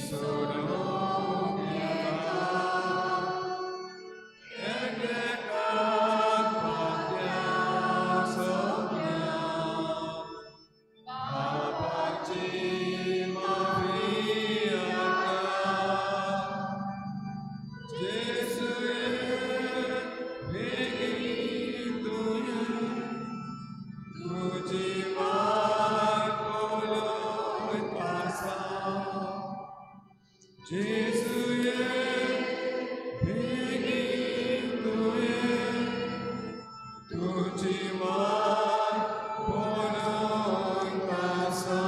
सोडोवंक येता एकएकाक भाग्या सगळ्यांक पापाची माफी हाडटा जेजू बेगीन तूं तुजी वाट पळयत आसा जेजू बेगीन तूं तुजी वाट पळयत आसा.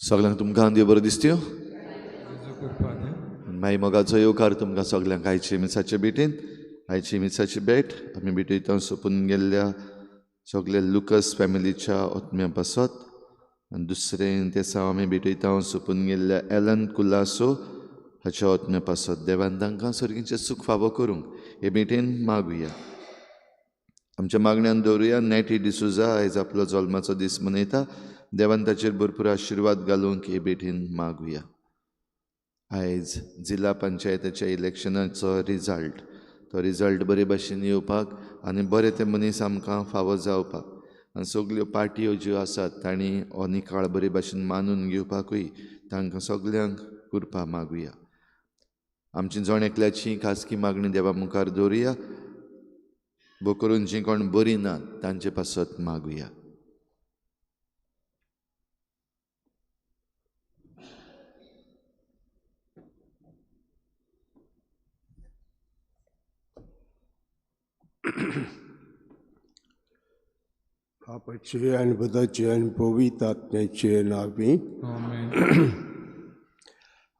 सगळ्यांक तुमकां देव बरो दिसत्यो. जेजू कृपा दी. माई मोगाचो येवकार तुमकां सगल्यांक आयचे मिसाचे भेटीन. आयची मिसाची भेट आमी भेटयता सोंपून गेल्ल्या सगल्या लुकस फॅमिलीच्या ओत्म्या पासत. आनी दुसरें तेसांव आमी भेटयता सोंपून गेल्ल्या एलन कुलासो हाच्या ओत्म्या पासत. देवान तांकां सर्गीचें सूख फावो करूंक हे भेटेन मागुया. आमच्या मागण्यान दवरुया नॅटी डिसुजा आयज आपलो जल्माचो दीस मनयता. देवान ताचेर भरपूर आशिर्वाद घालूंक हे भेटीन मागुया. आयज जिल्ला पंचायतीच्या इलेक्शनाचो रिजल्ट, तो रिजल्ट बरे भाशेन येवपाक आनी बरे ते मनीस आमकां फावो जावपाक आनी सगल्यो पार्टयो ज्यो आसात तांणी हो निकाळ बरे भाशेन मानून घेवपाकूय तांकां सगल्यांक कृपा मागुया. आमची जण एकल्याची खासगी मागणी देवा मुखार दवरुया. भो करून जीं कोण बरीं नात तांचे पासत मागुया. बापाचे आनी पुताचे आनी पवित्र आत्म्याचे नांवी. आमेन.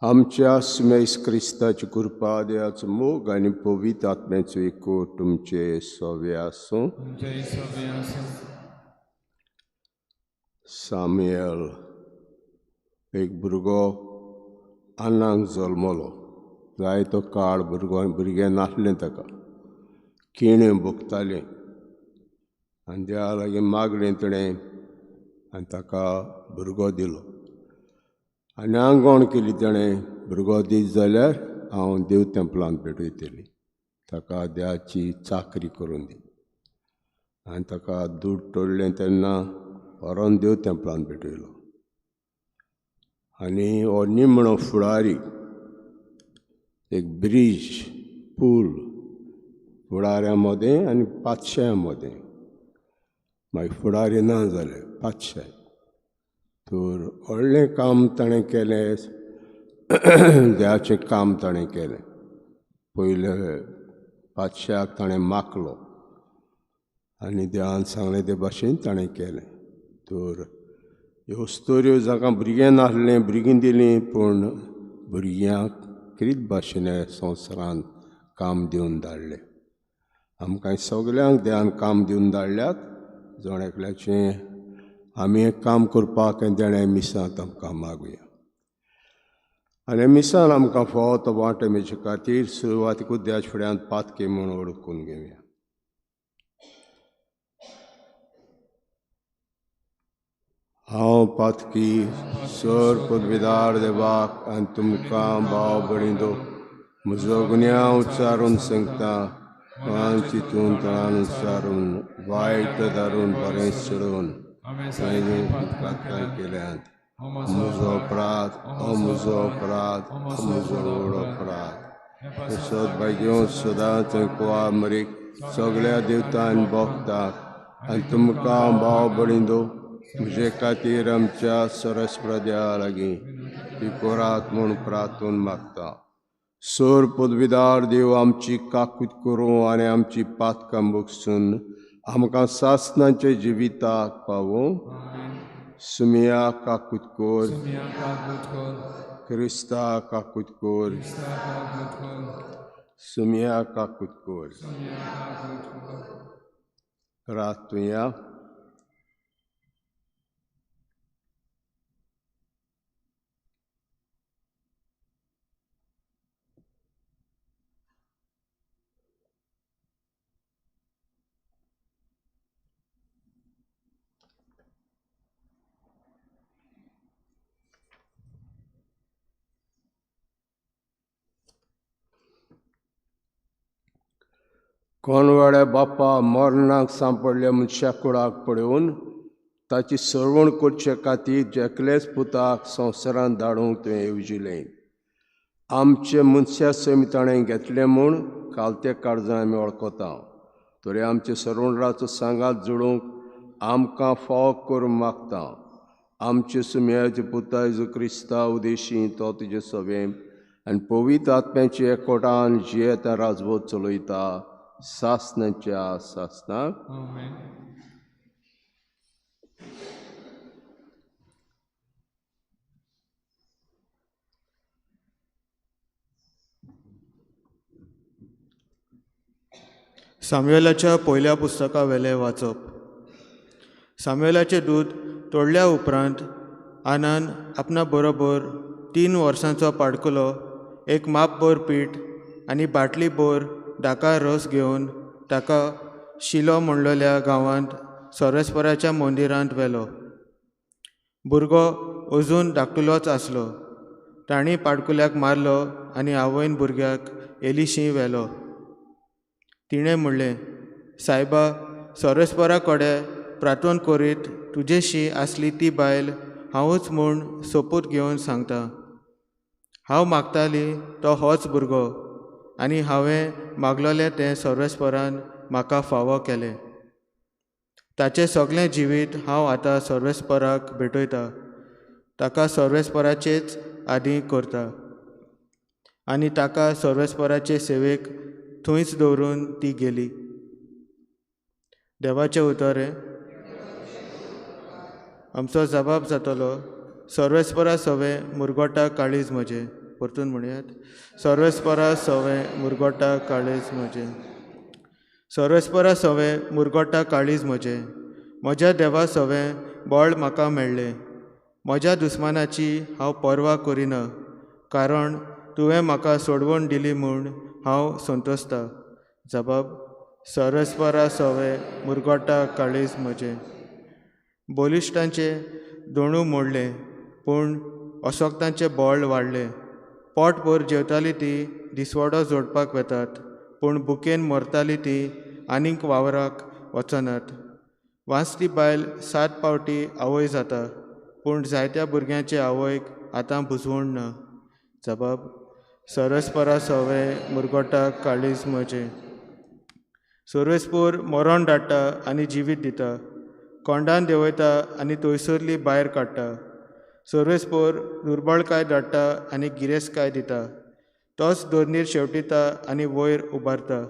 आमच्या सुमेस क्रिस्ताची कृपा, देवाचो मोग आनी पवित्र आत्म्याचो एकवट तुमचे सवे आसूं. तुमचेय सवे आसूं. सामुएल एक भुरगो आनाक जल्मलो. जायतो काळ भुरगो भुरगें नासलें ताका. किणें भोगतालें आनी देवा लागीं मागलें तिणें आनी ताका भुरगो दिलो. आनी आंगवण केली तेणें, भुरगो दीत जाल्यार हांव देव तेंपलांत भेटयतली, ताका देवाची चाकरी करून दी. आनी ताका दूद तोडलें तेन्ना व्हरोन देव तेंपलांत भेटयलो. आनी हो निमणो फुडारी एक ब्रीज पूल फुडाऱ्यां मदें आनी पातशां मदें, मागीर फुडारी ना जाले पातशां. तर व्हडलें काम ताणें केलें, देवाचें काम ताणें केलें. पयले पातशाक ताणें मागलो आनी देवान सांगलें ते भाशेन ताणें केलें. तर ह्यो स्तोऱ्यो जाका भुरगें नासलें भुरगीं दिलीं, पूण भुरग्यांक क्रीत भाशेन संवसारांत काम दिवन धाडलें. आमकां सगल्यांक देवान काम दिवन धाडल्यात. जण एकल्याचें आमी काम करपाक देणें मिसांत आमकां मागुया. आनी मिसान आमकां फावो तो वांटो मेळचे खातीर सुरवातीकूच देवाच्या फुड्यांत पातकी म्हूण वळखून घेवया. हांव पातकी सर पदवीदार देवाक आनी तुमकां भाव भयणींनो म्हजो गुन्यांव उच्चारून सांगता. मान चिंतून तळान उच्चारून वायट धारून बरें सोडून पातकां केल्यांत. म्हजो अपराध, हो म्हजो अपराध, हो म्हजो व्हड अपराध. सदभाग्यो सदांच कुवा मरीक सगळ्या देवतान भोगतात आनी तुमकां भाव भयणींनो म्हजे खातीर आमच्या सरस्प्रद्या लागीं ती कोरात म्हूण प्रार्थून मागता. सर पदवीदार देव आमची काकूत करूं आनी आमची पातकां बगसून आमकां सासणाच्या जिविताक पावूं. सुमिया काकूत कोर, क्रिस्ता काकूत कोर, सुमिया काकूत कोर. प्रार्थुया. कोनवाड्या बाप्पा मरणाक सांपडल्या मनशा कुडाक पळोवन ताची सरवण करचे खातीर जेकलेच पुताक संवसारांत धाडूंक तुवें येवजिलें. आमचे मनशा सैम ताणें घेतलें म्हूण कालते काळजां आमी वळखता. तरी आमचे सरवणराचो सांगात जोडूंक आमकां फावो करूंक मागता. आमचे सुमयाचे पुता जेजू क्रिस्ता उदेशी तो तुजे सवें आनी पवित्र आत्म्याची एकवटान जियेता राजवत चलयता सासणाच्या सासणाक. आमेन. सामुएलाच्या पयल्या पुस्तका वेलें वाचप. सामुएलाचें दूद तोडल्या उपरांत आनान आपणा बरोबर 3 वर्सांचो पाडकुलो, एक मापभर पीठ आनी बाटली भर दाका रस घेवन ताका शिलो म्हणलेल्या गांवांत सर्वेस्पराच्या मंदिरांत व्हेलो. भुरगो अजून धाकटुलोच आसलो. तांणी पाडकुल्याक मारलो आनी आवयन भुरग्याक एलिशी व्हेलो. तिणें म्हणलें, सायबा, सर्वेस्परा कडेन प्रार्थना करीत तुजेशी आसली ती बायल हांवूच म्हूण सोपूत घेवन सांगता. हांव मागताली तो होच भुरगो आनी हांवें मागलोलें तें सर्वेस्परान म्हाका फावो केलें. ताचें सगळें जिवीत हांव आतां सर्वेस्पराक भेटयता. ताका सर्वेस्पराचेच आदी करता आनी ताका सर्वेस्पराचे सेवेक थंयच दवरून ती गेली. देवाचें उतर हें. आमचो जबाब जातलो, सर्वेस्परा सवें मुरगोटा काळीज म्हजें. परतून म्हणयात, सर्वेस्परा सवें मुरगोटा काळीज म्हजें. सर्वेस्परा सवें मुरगोटा काळीज म्हजें. म्हज्या देवा सवें बळ म्हाका मेळ्ळें. म्हज्या दुस्मानाची हांव पर्वा करिना, कारण तुवें म्हाका सोडवण दिली म्हूण हांव संतोसता. जबाब, सर्वेस्परा सवें मुरगोटा काळीज म्हजें. बलिश्टांचें दोणू मोडलें, पूण असक्तांचें बळ वाडलें. पोटभर जेवताली ती दिसवडो जोडपाक वेतात, पूण भुकेन मरताली ती आनीक वावराक वचनात. वांचती बायल 7 पावटी आवय जाता, पूण जायत्या भुरग्यांचे आवयक आतां बुजवण ना. जबाब, सर्वेस्परा सवें मुरगोटा काळीज म्हजें. सर्वेस्पोर मरण धाडटा आनी जिवीत दिता, कोंडान देंवयता आनी थंयसरली भायर काडटा. सर्वेस्पोर दुर्बळकाय धाडटा आनी गिरेस्तकाय दिता, तोच धरणीर शेंवटिता आनी वयर उबारता.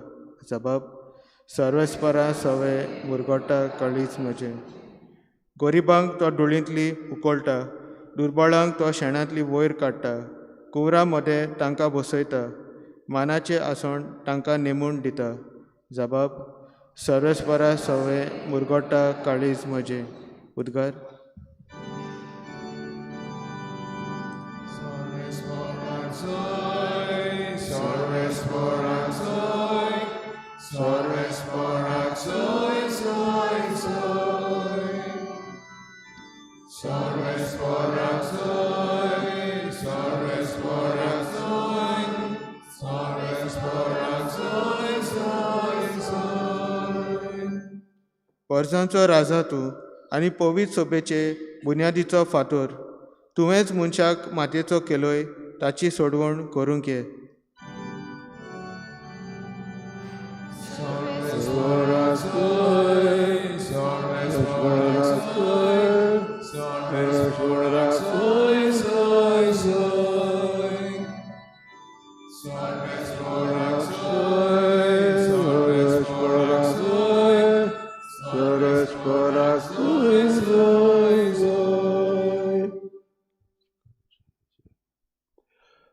जबाब, सर्वेस्परा सवें मुरगोटा काळीज म्हजें. गरिबांक तो धुळींतली उकळटा, दुर्बळांक तो शेणांतली वयर काडटा. कुंवरा मदें तांकां बसयता, मानाचें आसण तांकां नेमून दिता. जबाब, सर्वेस्परा सवें मुरगोटा काळीज म्हजें. उद्गार. वर्सांचो राजा तूं आनी पवित्र सोबेचे बुन्यादीचो फातोर. तुवेंच मनशाक मातयेचो केलोय, ताची सोडवण करूंक ये.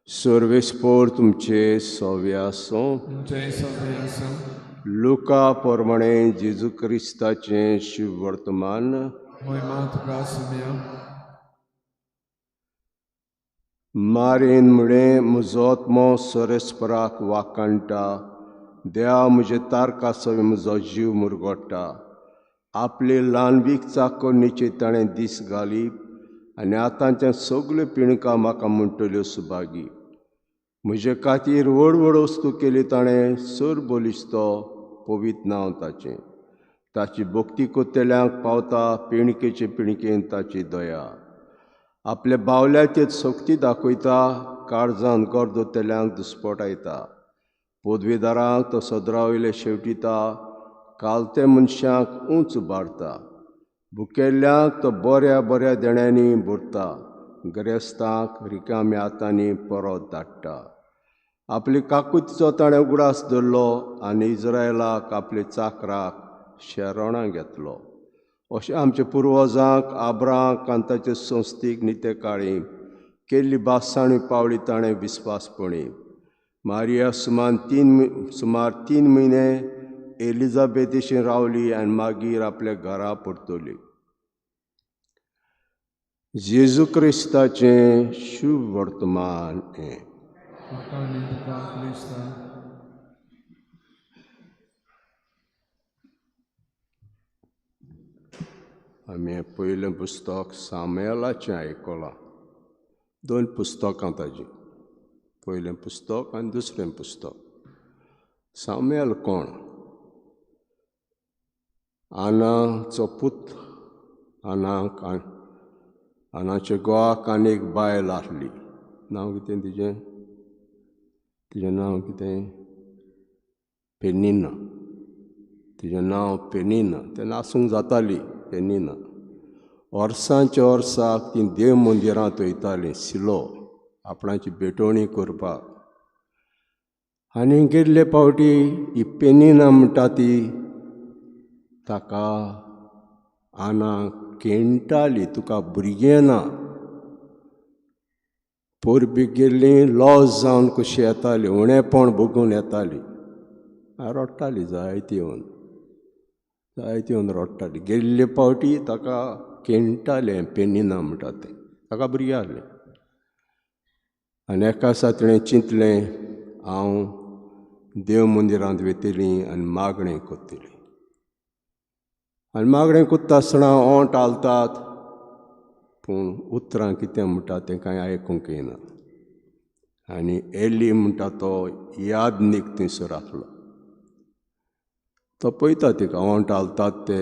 सर्वेस्पोर तुमचे सवे आसूं. लुका प्रमाणे जेजू क्रिस्ताचें शुभवर्तमान. मारेन म्हळें, म्हजो आत्मो सर्वेस्पराक वाकाणटा, देवा म्हजे तारका सवे म्हजो जीव मुरगोडटा. आपले ल्हानवीक चाकरणीचेर ताणें दीस घाली आनी आतांच्या सगल्यो पिणकां म्हाका म्हणटल्यो सुभागी. म्हजे खातीर व्हड व्हड वस्तू केली ताणें, सर बलिश्तो पवित्र नांव ताचें. ताची भक्ती कोत्तेल्यांक पावता पिणकेचे पिणकेन ताची दया. आपल्या बावल्याचेर सक्ती दाखयता, काळजान गरजोतेल्यांक दुस्पटायता. पदवेदारांक तो सदरा वयले शेवटिता, कालते मनशांक उंच उबारता. भुकेल्ल्यांक तो बऱ्या बऱ्या देण्यांनी भरता, गिरेस्तांक रिकाम्या हातांनी परत धाडटा. आपली काकुतीचो ताणें उगडास धरलो आनी इज्रायलाक आपले चाकराक शेरणां घेतलो. अशें आमच्या पुर्वजांक आब्रांक आनी ताचे संस्थीक नितेकाळी केल्ली बासाणी पावली ताणें विस्वासपणी. मारिया सुमार 3 म्हयने एलिजाबेथीशी रावली आनी मागीर आपल्या घरा परतली. जेजू क्रिस्ताचें शुभ वर्तमान हें. आमी पयलें पुस्तक सामुएलाचें आयकलां. 2 पुस्तकां ताजीं, पयलें पुस्तक आनी दुसरें पुस्तक. सामुएल कोण? आनाचो पूत. आनाक आनाचे गोवाक आनी एक बायल आसली. नांव कितें तिजें? तिजें नांव कितें? पेनिना. तिजें नांव पेनिना. तेन्ना आसूंक जाताली पेनिना. वर्सांच्या वर्साक ती देव मंदिरांत वयताली सिलो आपणाची भेटवणी करपाक. आनी गेल्ले फावटी ही पेनिना म्हणटा ती ताका आना केणटाली, तुका भुरगें ना. पोरबी गेल्ली लॉस जावन कशी येताली, उणेपण भोगून येताली, रडटाली जायती येवन, जायती येवन रडटाली. गेल्ले फावटी ताका केणटालें पेनिना म्हणटा तें, ताका भुरगें आहलें. आनी एका दिसा तिणें चिंतलें, हांव देव मंदिरांत वयतली आनी मागणें करतली. आनी मागणें करता आसतना ओंठ हालतात, पूण उतरां कितें म्हणटा तें कांय आयकूंक येना. आनी एली म्हणटा तो यादनीक थंयसर आसलो. तो पळयता तिका ओंठ हालतात ते,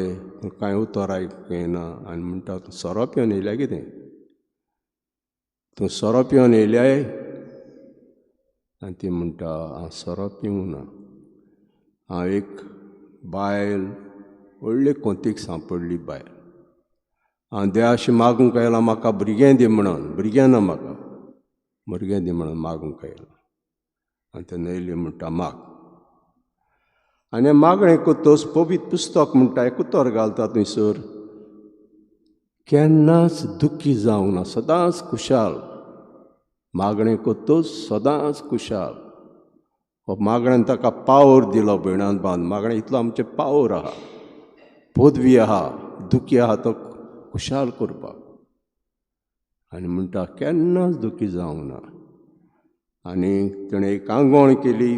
कांय उतर आयकूंक येना. आनी म्हणटा, तूं सोरो पिवन येयल्या कितें? तूं सोरो पिवन येयल्याय? आनी ती म्हणटा, हांव सोरो पिवंक ना, हांव एक बायल व्हडले कोंतीक सांपडली बायल. हांव देवाशी मागूंक आयलां, म्हाका भुरगें दी म्हणून, भुरगें ना म्हाका, भुरगें दी म्हणून मागूंक आयलां. आनी तेन्ना येयली म्हणटा, माग. आनी मागणें करतच पवित्र पुस्तक म्हणटा एक उतर घालता थंयसर, केन्नाच दुखी जावंक ना, सदांच खुशाल. मागणें करतच सदांच खुशाल. हो मागण्यान ताका पावर दिलो भयणान बांद. मागणें इतलो आमचें पावर आहा, पदवी आहा, दुखी आहा तो खुशाल करपाक. आनी म्हणटा केन्नाच दुखी जावंक ना. आनी तिणें एक आंगवण केली,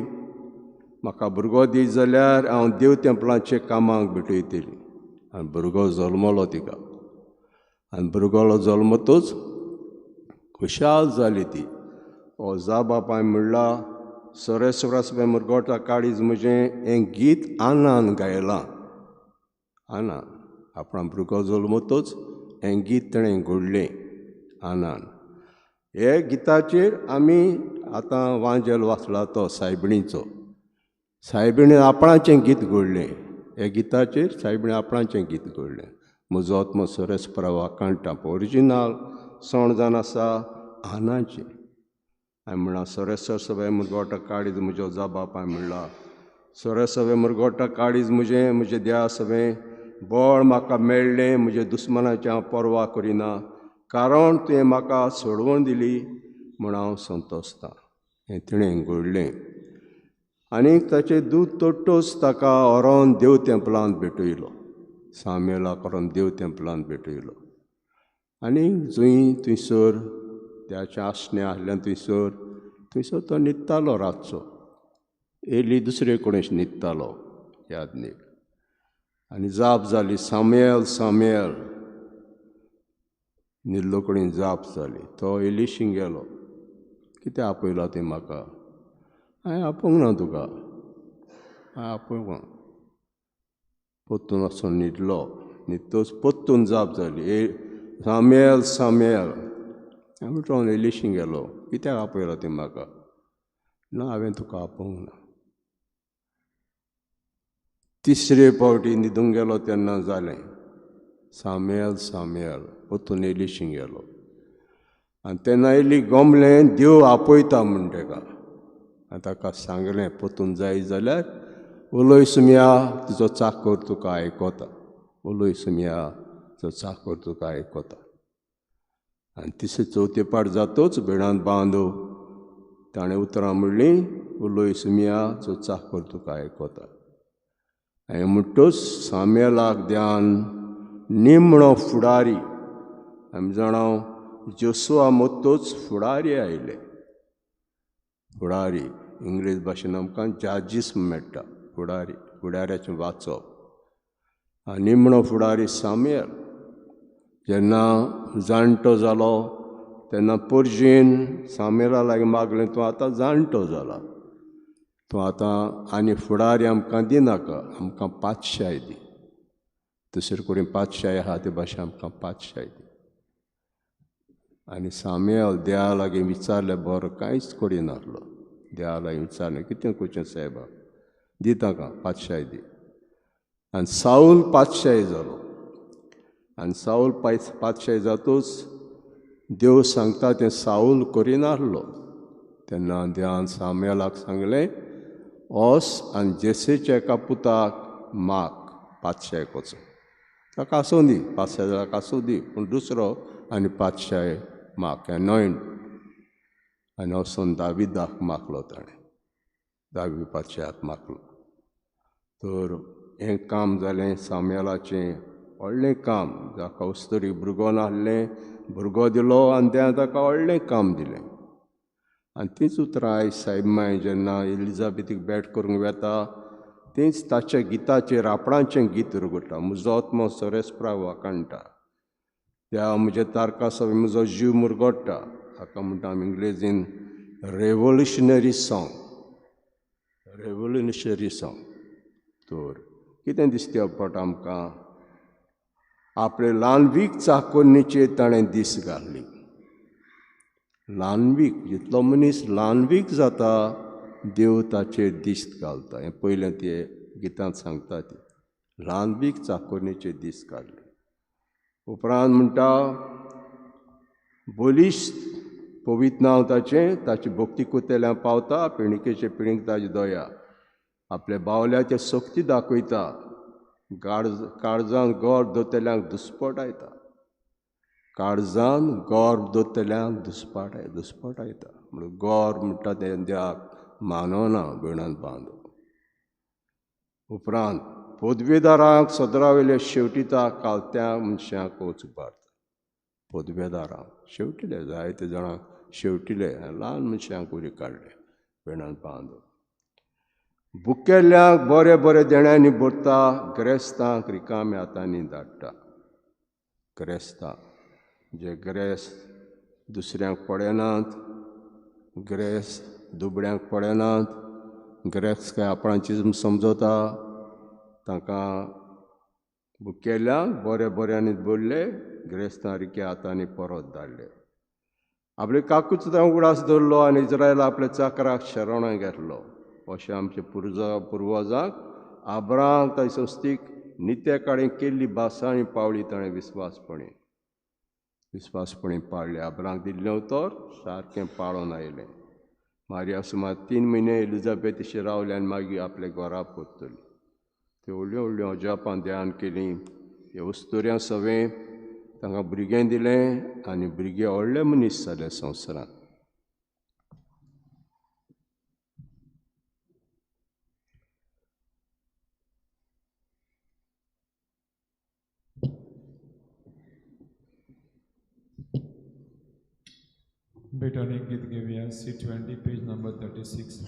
म्हाका भुरगो दी जाल्यार हांव देव तेंपलाचे कामाक भेटयतली. आनी भुरगो जल्मलो तिका. आनी भुरगोलो जल्मतूच खुशाल जाली ती. हो जा बापाय म्हणला, सरेस्वरास मुरगोटा काळीज म्हजें हें गीत आनान गायलां. आनान आपणा भुरगो जल्मतूच हें गीत ताणें घडलें आनान. हे गिताचेर आमी आतां वांजेल वाचला तो सायबिणीचो. सायबिणीन आपणाचें गीत घडलें. हे गिताचेर सायबिणीन आपणाचें गीत घडलें. म्हजो आत्मो सरेस्परा वाखाणटा. ओरिजिनल सण जावन आसा आनाचें. हांवें म्हणलां, सरेस्वर सगळे मुरगोटा काळीज म्हजो जा बापाय म्हणला, सरेस्वर मुरगोटा काळीज म्हजें, म्हजें देवा सगळें बळ म्हाका मेळ्ळें, म्हज्या दुस्मनाची हांव पर्वा करिना, कारण तुवें म्हाका सोडवण दिली म्हूण हांव संतोसतां. हें तिणें घडलें. आनी ताचें दूद तोडटोच ताका व्हरोन देव तेंपलांत भेटयलो. सामुएलाक व्हरोन देव तेंपलांत भेटयलो. आनी जंय थंयसर त्याचें आसणें आसलें थंयसर थंयसर तो न्हिदतालो रातचो. एली दुसरे कडेन न्हिदतालो यादनीक. आनी जाप जाली, सामुएल सामुएल. न्हिदलो कडेन जाप जाली. तो एलीशी गेलो, कितें आपयला तुवें म्हाका? हांवें आपोवंक ना तुका, हांवें आपोवंक ना. पोत्तून वचून न्हिदलो. न्हिदतोच पोत्तून जाप जाली, ए सामेल सामेल. हांवें उठोन एलिशी गेलो, कित्याक आपयलो ती म्हाका? ना, हांवें तुका आपोवंक ना. तिसरे पावटी न्हिदूंक गेलो तेन्ना जालें सामेल सामेल. पोत्तून एलिशी गेलो आनी तेन्ना एली गमलें देव आपयता म्हूण तेका. आनी ताका सांगलें पोत्तून जाय जाल्यार उलय सुमया, तुजो चाकर तुका आयकता. उलय सुमया, तुजो चाकर तुका आयकता. आनी तिसरे चवथे पाट जातोच भेणांत बांदो ताणें उतरां म्हणलीं, उलय सुमया, तुजो चाकर तुका आयकता. हांवें म्हणटोच सामेलाक ध्यान निमणो फुडारी. आमी जाणा जोसुआ मोत्तोच फुडारी आयले. फुडारी इंग्लीश भाशेन आमकां जाजीस मेळटा. फुडारी, फुडाऱ्याचें वाचप. आनी निमणो फुडारी सामेल. जेन्ना जाणटो जालो तेन्ना पोरजेन सामेला लागीं मागलें, तूं आतां जाणटो जाला, तूं आतां आनी फुडारी आमकां दिनाका, आमकां पातशाय दी. दुसरे कडेन पातशाय आहा ते भाशेन आमकां पातशाय दी. आनी सामेल देवा लागीं विचारलें बरो कांयच करिनासलो. देवा लागीं विचारलें, कितें करचें सायबा, दी ताका पातशाय दी. आनी साऊल पातशाय जालो. आनी साऊल पातशाय जातूच देव सांगता तें साऊल करिनासलो. तेन्ना देवान सामेलाक सांगलें, ओस आनी जेसेच्या एका पुताक माग पातशाय कोचो. ताका आसूं दी, पातशाय ताका आसूं दी, पूण दुसरो आनी पातशाय माग एनॉयंट. आनी वचून दाविदाक मागलो ताणें, दावी पातशायाक मागलो. तर हें काम जालें सामेलाचें व्हडलें काम. जाका उस्तरी भुरगो नासलें, भुरगो दिलो आनी तें ताका व्हडलें काम दिलें. आनी तींच उतरां आयज सायब मांय जेन्ना एलिजाबेथीक भेट करूंक वेता तींच ताच्या गिताचेर आपणाचें गीत रगडटा. म्हजो आत्मो सरेस्प्रा वाखाणटा, त्या म्हज्या तारका सगळें म्हजो जीव मुरगोडटा. हाका म्हणटा आमी इंग्लेजीन रेवोल्युशनरी सॉंग. Revolutionary song. तर कितें दिसता पट आमकां, आपले ल्हानवीक चाकोन्नीचेर ताणें दीस घाली. ल्हानवीक, जितलो मनीस ल्हानवीक जाता देव ताचेर दीस घालता. हें पयलें ते गितांत सांगता ती ल्हानवीक चाकोन्नीचेर दीस घाली. उपरांत म्हणटा बलिश्ट पवित्र नांव ताचें, ताची भक्ती कुतेल्यान पावता, पिणिकेचे पिणीक ताची दया. आपल्या बावल्याचे सक्ती दाखयता, काळजान गोर दोतल्यांक दुस्पटायता. काळजान गोर दोतल्यांक दुस्पटायता. म्हणून गोर म्हणटा तें देवाक मानवना भयणान बांदो. उपरांत पदवेदारांक सदरावयले शेवटिता, कालत्या मनशांक वच उबारता. पदवेदारांक शेवटिले जायते जाणांक शेवटिले, ल्हान मनशांक उरी काडले भयणान बांदो. बुकेल्यांक बरे बरे देण्यांनी भरता, ग्रेस्तांक रिकाम्या हातांनी धाडटा. ग्रेस्तां जे ग्रेस्त दुसऱ्यांक पळयनात, ग्रेस्त दुबळ्यांक पळयनात, ग्रेस्त काय आपणाची समजता, तांकां बुकेल्यांक बरे बऱ्यांनी भरले, ग्रेस्तां रिक्या हातांनी परत धाडले. आपले काकूच तांकां उगडास दवरलो आनी इज्रायला आपल्या चाकराक शरणां घेतलो. अशें आमच्या पुर्वजांक आब्रांक ताची संस्थीक नित्या काडे केल्ली भासां पावली ताणें विस्वासपणी पाळ्ळी. आब्रांक दिल्लें उतर सारकें पाळोन आयलें. मारिया सुमार 3 म्हयने एलिजाबेथीशी रावले आनी मागीर आपल्या घरा परतली. त्यो व्हडल्यो व्हडल्यो अजापां ध्यान केलीं. ह्या उस्तुऱ्यां सवें तांकां भुरगें दिलें आनी भुरगे व्हडले मनीस जाले संवसारांत. भेटवणे गीत घेऊया C20 page number 36.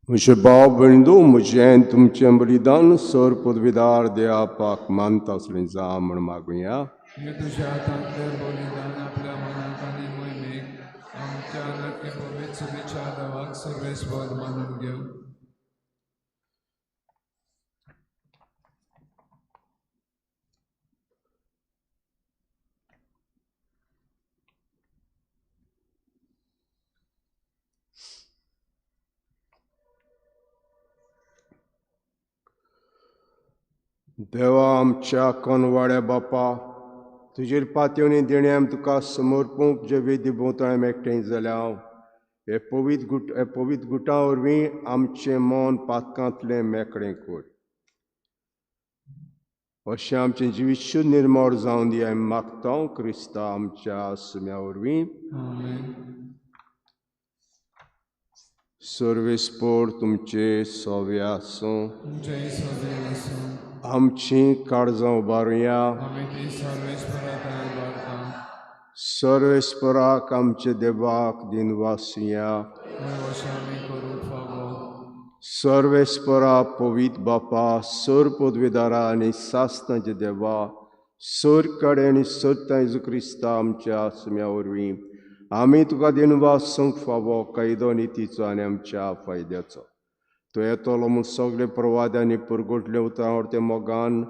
म्हजे भाव बंधू म्हजें तुमचें बलिदान सर पदवीदार देवाक मानता आसलें जावं म्हूण मागुया. हे तुज्या हातांतलें बलिदान आपल्या मनाक आनी मोहिमेक आमच्या नक्की पवित्र सुबेच्या देवाक सर्वेस्पर मानून घेवं. देवा आमच्या कोनवाड्या बापा तुजेर पातयेवणी देणें आमी तुका समर्पूंक जे वेदी भोंवतणी आमी एकठांय जाल्या हे पवित्र गुटा वरवीं आमचें मन पातकांतलें मेकळें कर. अशें आमचें जिवीत शुद्ध निर्मळ जावन दी आमी मागता क्रिस्ता आमच्या सुम्या वरवीं. सर्वेस्पोर तुमचे सोवे आसूं. आमची काळजां उबारुया. सर्वेस्पराक आमचे देवाक दिनवासुया. सर्वेस्परा पवित्र बापा सर पदवीदारा आनी सासनाचे देवा सर कडे आनी सत्ता जेजू क्रिस्ता आमच्या सुम्या वरवीं आमी तुका दिनवासूंक फावो कायदो नितीचो आनी आमच्या फायद्याचो. तो येतलो म्हूण सगळे प्रवाद्यांनी पुरगुटले उतरां ते मोगान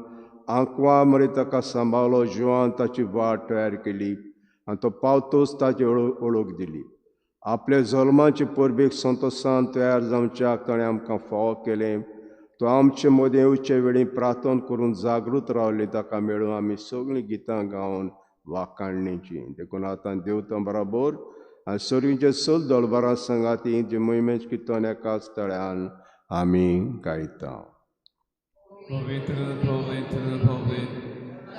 आंकवा मरे ताका सांबाळलो जिवान ताची वाट तयार केली आनी तो पावतोच ताची वळख दिली. आपल्या जल्माचे परबेक संतोसान तयार जावच्याक ताणें आमकां फावो केलें. तो आमचे मदें येवचे वेळी प्रार्थना करून जागृत रावले ताका मेळून आमी सगळीं गितां गावन वाखाणणेची. देखून आतां देवतां बराबर आनी सर्वींचे सल दळबारां सांगाती जे मोहिमेच किर्तन एकाच तळ्यान आमी गायता. पवित्र पवित्र पवित्र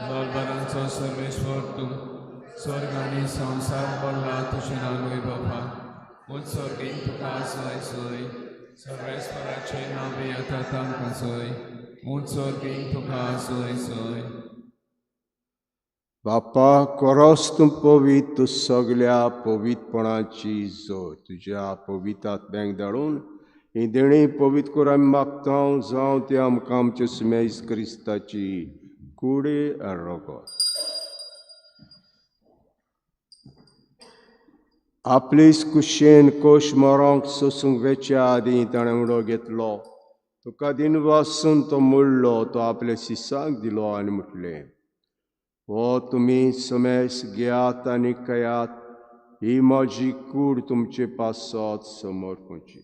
दळबारांचो सर्वेश्वर तूं स्वर्ग आनी संवसार पडला तुजें नांव बापा उत्सर्गीन तुका सोय सोय सर्वेश्वराचें नांव येता तांकां सोय उत्सर्गीन तुका सोय सोय. बापा कोरोस तूं पवित्र सगल्या पवित्रपणाची जोर तुज्या पवित्र आत्म्याक धाडून ही देणी पवित्र करून आमी मागता जावं ती आमकां आमचे सुमेज क्रिस्ताची कुडी आनी रगत. आपलीच कुशेन कोश मरोंक सोसूंक वेच्या आदीं ताणें उडो घेतलो तुका दिनवासून तो मोडलो तो आपल्या शिसांक दिलो आनी म्हटलें हो तुमी समेस घेयात आनी खायात ही म्हजी कूड तुमचे पासत समर्पणची.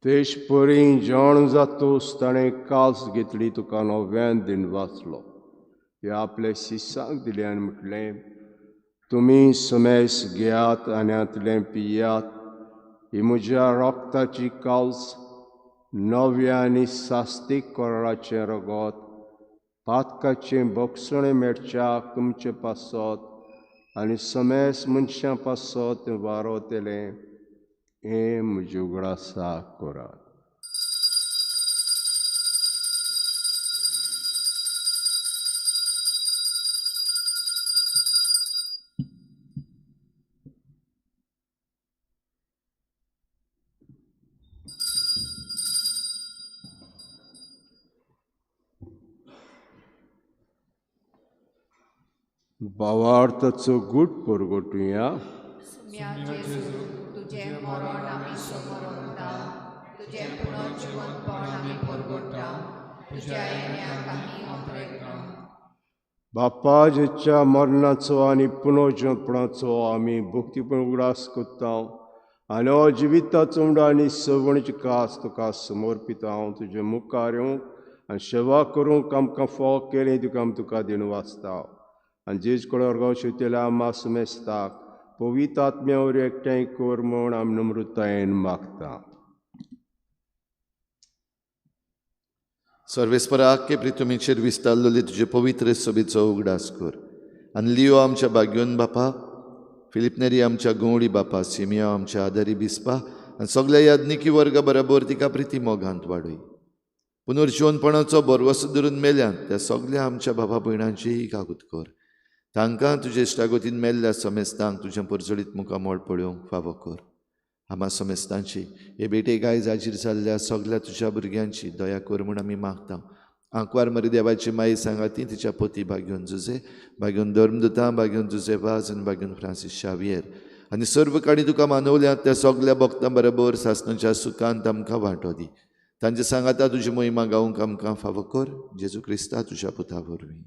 तेच परी जाण जातोस ताणें कास घेतली तुका नव्यान दिन वाचलो हे आपले शिसांक दिलें आनी म्हटलें तुमी समेस घेयात आनी हांतलें पियात ही म्हज्या रक्ताची कावस नव्या आनी सास्तीक कराराचें रगत पातकाचें बक्षणें मेळच्याक तुमचे पासत आनी समेस मनशां पासत वारोतलें हें म्हजे उगडासा करात. भावार्थाचो गूट परगटुया. तुजें मरण आमी समोरता, तुजें पुनर्जिवंतपण आमी परगटा, तुज्या येण्याक आमी अंतरेता. बापा जेच्या मरणाचो आनी पुनर्जिवंतपणाचो आमी भक्तीपण उगडास करता आनी हो जिविताचो उंडो आनी सवणीची कास तुका समर्पिता. हांव तुजे मुखार येवंक आनी सेवा करूंक आमकां फावो केलें तुका आमी तुका दिवन वाचता. आनी जेज कडे शिवतेल्या आमा सुमेस्ताक पवित्र आत्म्या वरवीं एकठांय कर म्हूण आमी नम्रतायेन मागता. सर्वेस्परा आख्खे प्रितुमीचेर विस्तारलेली तुजे पवित्र सभेचो उगडास कर आनी लियो आमच्या भाग्योन बापा, फिलीप नेरी आमच्या गंवडी बापा, सिमियो आमच्या आदारी बिस्पा आनी सगल्या याज्ञिकी वर्गा बरोबर तिका प्रिती मोगांत वाडय. पुनर्जिवनपणाचो भरवसो धरून मेल्यात त्या सगल्या आमच्या बाबा भयणांचीय कागूत कर. तांकां तुजे इश्टागतीन मेल्ल्या समेस्तांक तुजें परजळीत मुखामळ पळोवंक फावो कर. आमा समेस्तांची हे भेटेक आयज हाजीर जाल्ल्या सगल्या तुज्या भुरग्यांची दया कर म्हूण आमी मागता. आंकवार मरी देवाची माई सांगाती तिच्या पती भाग्योन जुजे, भाग्योन धर्मदुतां, भाग्योन जुजे वाज आनी भाग्योन फ्रांसीस शावियर आनी सर्व काणी तुका मानवल्यात त्या सगल्या भक्तां बरोबर सासणाच्या सुखांत आमकां वांटो दी. तांचे सांगाता तुजी महिमा गावंक आमकां फावो कर. जेजू क्रिस्ता तुज्या पुता वरवीं.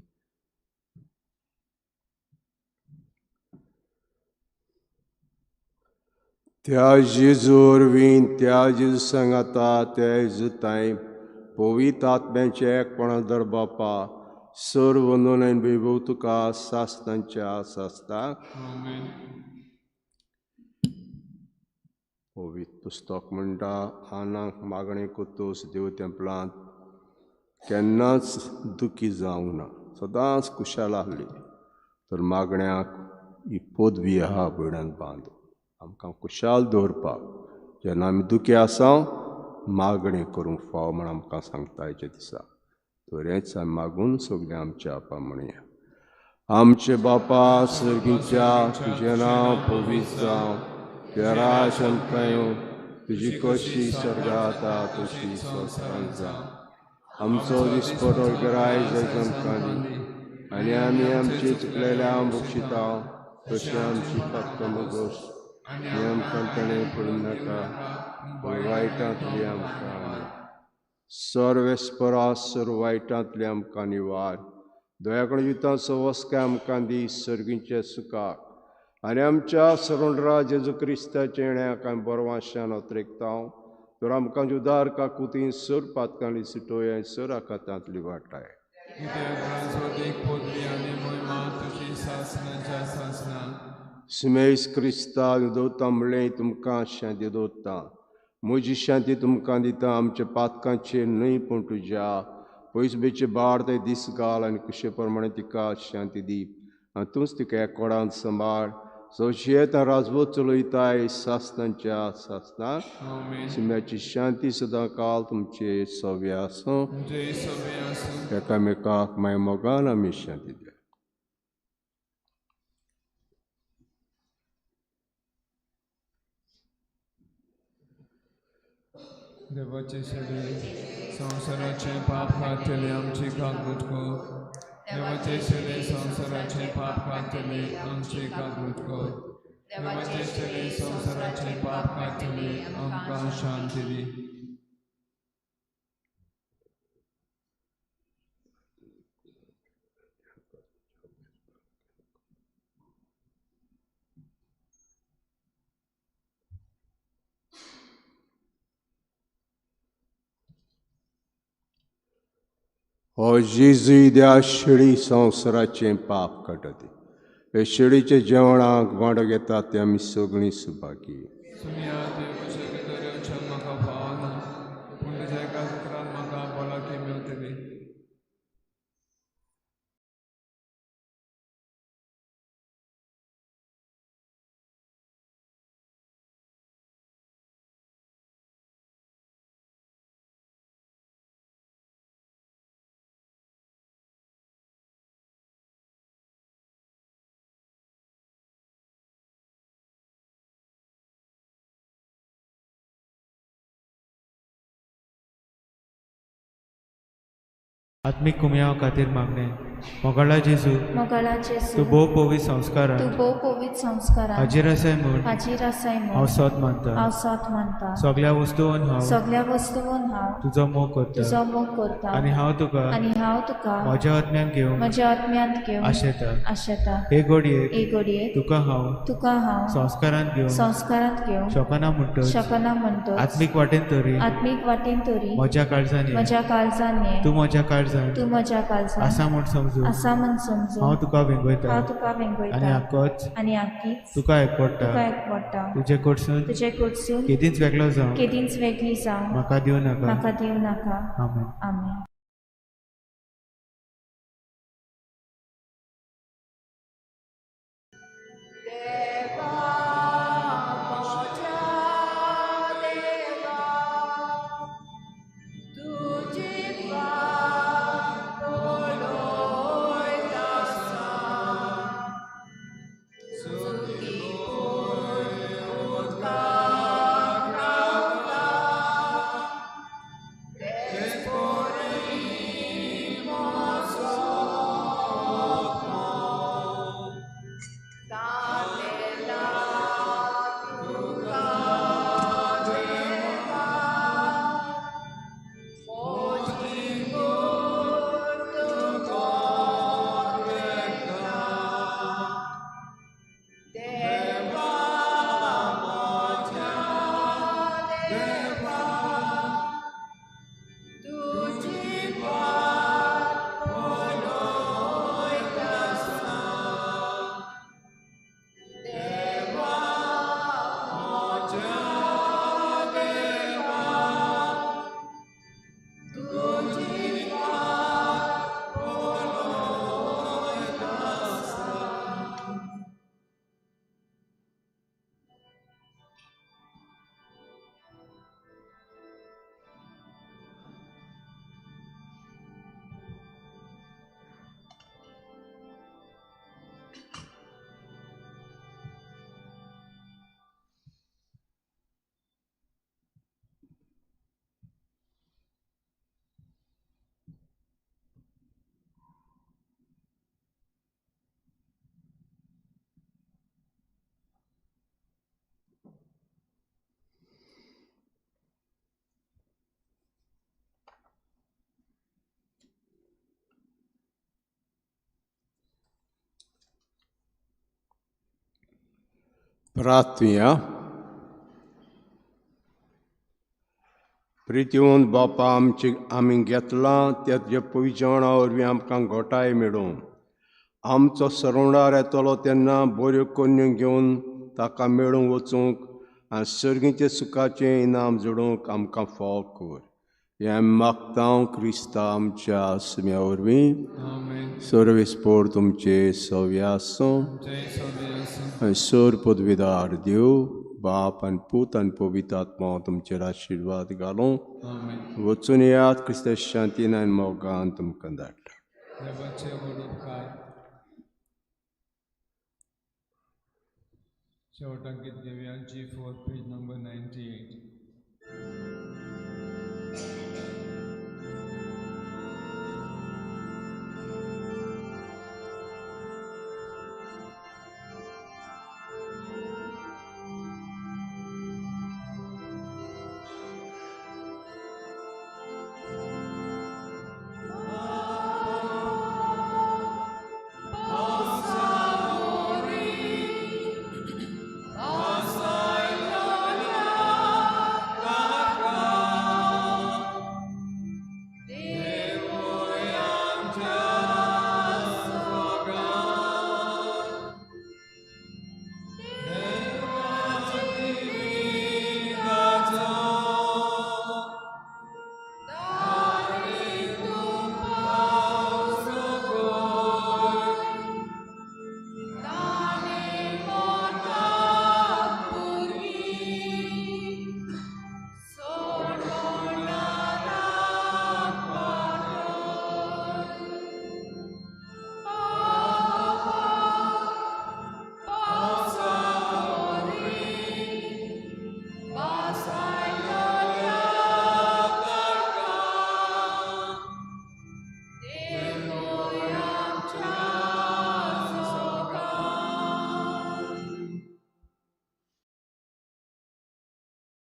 त्या जेजू वरवीं, त्या जेजू सांगाता, त्या जेजू पवित्र आत्म्याचें एकपणा दर बापा, सर्व नोंदणी वैभव तुका सासणाच्या सासणाक. पवित्र पुस्तक म्हणटा, आनाक मागणें कोतोस देव तेंपलांत केन्नाच दुखी जावंक ना, सदांच खुशाल आहली. तर मागण्याक ही पदवी आहा भयणान बांद आमकां खुशाल दवरपाक. जेन्ना आमी दुखी आसा मागणें करूंक फावो म्हूण आमकां सांगता आयच्या दिसा. तर आमी मागून सगळें आमच्या आपा म्हणया. आमचे बापा सर्गीच्या, तुजें नांव पवित्र जावं, तुजें राज आमकां येवं, तुजी कशी स्वर्गांत आसा तशी संवसारांत जावं. आमचो दिसपटो गिरायक आमकां दी आनी आमी आमची चुकलेल्या बक्षिता तशी आमची पातकां दोश आनी आमकां ताणें पडूं नाका, वायटांतली आमकां सर्वेस्परा सर्व वायटांतली आमकां निवार. दया करून जिविताचो वस्काय आमकां दी सर्गीच्या सुखाक आनी आमच्या सरणरा जेजू क्रिस्ताच्या येण्याक आमी बरवाशान अत्रेकता. तर आमकां उदार काकुतीन सर पातकांली सुटोय आनी सर आकातांतली वाटाय. सुमेस क्रिस्ता दवरता म्हणलें तुमकां शांती दवरता, म्हजी शांती तुमकां दिता. आमच्या पातकांचेर न्हय पूण तुज्या पयस बेचे बार ते दीस घाल आनी कुशे प्रमाणे तिका शांती दी आनी तूंच तिका एकोडान सांबाळ. सवशेत राजवत चलयताय सासणाच्या सासणाक. शिम्याची शांती सदां काल तुमचे सव्य आसूं. एकामेकाक माय मोगान आमी शांती दिया. देवाचे शरीर संवसाराचे पाप काडटले आमची काकूट कर. देवाचे शरीर संवसाराचे पाप काडटले आमची काकूट कर. देवाचे शरीर संवसाराचे पाप काडटले आमकां शांती दी. हो जेजू त्या शेळी संवसाराचें पाप काडटा. हे शेळीच्या जेवणाक वांटो घेतात ते आमी सगळीं सुभागी. आत्मीक कुमयाव खातीर मागणें. मोगाळा जेजू, मोगाळा जेजू, तूं भोव पवित्र संस्कारान, तूं भोव पवित्र संस्कारान हाजीर आसाय म्हूण, हाजीर आसाय म्हूण हांव सत मानता, हांव सत मानता. सगळ्या वस्तून हांव, सगळ्या वस्तून हांव तुजो मोग करता, तुजो मोग करता. आनी हांव तुका, आनी हांव तुका म्हज्या आत्म्यान घेवंक, म्हज्या आत्म्यांत घेवंक आशेता, आशेता. हे घडयेक, हे घडयेक तुका हांव, तुका हांव संस्कारांत घेवंक, संस्कारांत घेवंक शकना म्हणटच, शकना म्हणटच, आत्मीक वाटेन तरी, आत्मीक वाटेन तरी म्हज्या काळजान, म्हज्या काळजान ये, तूं म्हज्या काळजान, तूं म्हज्या काळजान आसा म्हूण समजून, आसा म्हूण समजून हांव तुका वेंगयता, हांव तुका वेंगयता. आनी आकोच, आनी आकीच तुका एकवडटा, तुका एकवडटा. तुजे कडसून, तुजे कडसून केदींच वेगळो जावं, केदींच वेगळी जावं म्हाका दिवं नाका, म्हाका दिवं नाका. आमेन. आमेन. प्रार्थुया. प्रितीवन बापा, आमचे आमी घेतलां त्या तुज्या पवित्र वरवीं आमकां घोटाय मेळूं. आमचो सरवणार येतलो तेन्ना बऱ्यो कोन्यो घेवन ताका मेळूंक वचूंक आनी सर्गीचें सुखाचें इनाम जोडूंक आमकां फाव कर. हें मागता क्रिस्ता आमच्या आसम्या वरवीं. सर्वेस्पोर तुमचे सव्या आसूं. आनी सर पदवीदार देव बाप आनी पूत आनी पवित्र आत्मा तुमचेर आशिर्वाद घालूं. वचून येयात क्रिस्ता शांतीन आनी मोगान तुमकां धाडटा. शेवटाक गीत घेवया G4 page number 98.